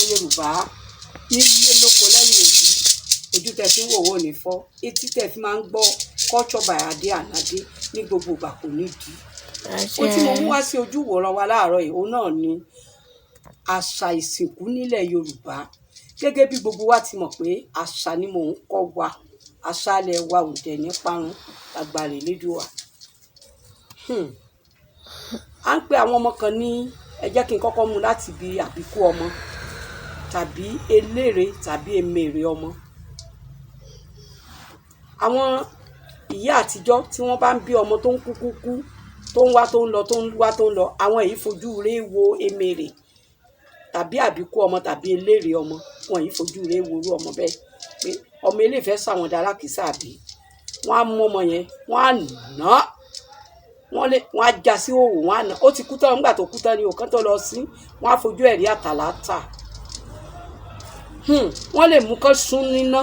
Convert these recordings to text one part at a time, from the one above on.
Yorùbá nílé lóko lẹ́yìn odi, ojú tẹ fi ń wò wò ní fọ́, etí tẹ fi máa ń gbọ́ Culture by Adé and Adé ní gbogbo ìgbà kò ní di. Ohun tí mo mú wá sí ojú ìwòran wa láàárọ̀ yìí, òun náà ni àṣà ìsìnkú nílẹ̀ Yorùbá. Gẹ́gẹ́ bí gbogbo wa ti mọ̀ pé àṣà ni mò ń kọ́ wa, àṣà ilẹ̀ wa ò dẹ̀ ní parun lágbára Elédùà. À ń pe àwọn ọmọ kan ní, ẹ jẹ́ kí n kọ́kọ́ mú láti ibi àbíkú ọmọ tàbí elére tàbí emèrè ọmọ. Àwọn ìyá àtijọ́ tí wọ́n bá ń bí ọmọ tó ń kú kú kú, tó ń wá tó ń lọ, tó ń wá tó ń lọ, àwọn yìí fojú ré wo emèrè tàbí àbíkú ọmọ tàbí elére ọmọ. Wọn yìí fojú ré wo irú ọmọ bẹ́ẹ̀ pé ọmọ eléyìí fẹ́ sàwọn dalákìísà àbí. Wọ́n á mú ọmọ yẹn, wọ́n á nà án, wọ́n lé, wọ́n á já sí òwò, wọ́n á nà ó ti kú tán. Nígbà tó kú tán ni òkan tó lọ sí, wọ́n á fojú ẹ̀rí àtàlátà. Wọ́n lè mú kán sún níná,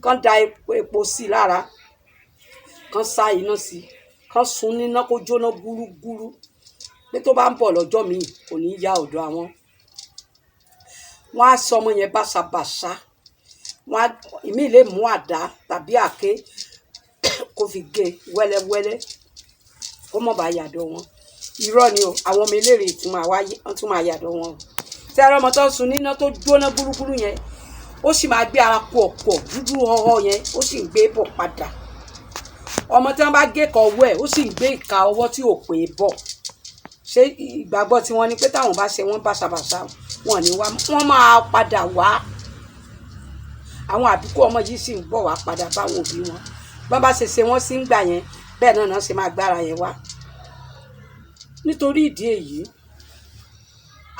kán da epo sí i lára, kán sá iná sí i, kán sun níná kó jóná gúrúgúrú, pé tó bá ń bọ̀ lọ́jọ́ míì, kò ní ya ọ̀dọ̀ àwọn. Wọ́n á sọ ọmọ yẹn báṣabàṣa. Wọ́n á ìmíì lè mú àdá tàbí àáké kó fi gé wẹ́lẹ́wẹ́lẹ́ kó mọ̀ bá yàdọ̀ wọn. Irọ́ ni o, àwọn ọmọ eléré tún máa wáyé, wọ́n tún máa yàdọ̀ wọn o. Tí ẹrọ ọmọ tó ń sun níná tó jóná gúrúgúrú yẹn, ó sì máa gbé ara pọ̀ pọ̀ dúdú họ́họ́ yẹn, ó sì ń gbé bọ̀ padà. Ọmọ tí wọ́n bá gé kan ọwọ́ ẹ̀, ó sì ń gbé ìka ọwọ́ tí ò pé bọ̀. Ṣé ìgbàgbọ́ tí wọ́n ní pé táwọn bá ṣe wọ́n báṣabàṣa, wọn ní wá, wọ́n máa padà wá. Àwọn àbíkú ọmọ yìí sì ń bọ̀ wá padà báwọn òbí wọn. Bọ́n bá ṣe ṣe wọ́n sí ń gbà yẹn, bẹ́ẹ̀ náà náà ṣe máa gbára yẹn wá. Nítorí ìdí èyí,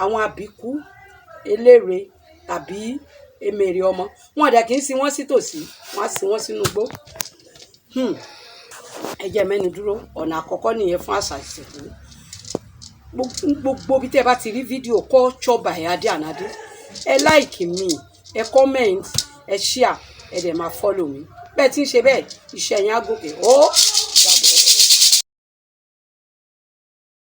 àwọn àbíkú, elére tàbí emèrè ọmọ, wọn dẹ̀ kì í sin wọ́n sí tòsí, wọ́n á sin wọ́n sínú igbó. Ẹ jẹ́ mẹ́nu dúró. Ọ̀nà àkọ́kọ́ nìyẹn fún àṣà ìsìnkú. Gbogbo bí tẹ́ ẹ bá ti rí fídíò Culture by Adé and Adé, ẹ like mi, ẹ comment, ẹ share, ẹ dẹ̀ máa follow mi. Bẹ́ẹ̀ tí ń ṣe bẹ́ẹ̀, iṣẹ́ yẹn á gòkè. Ó.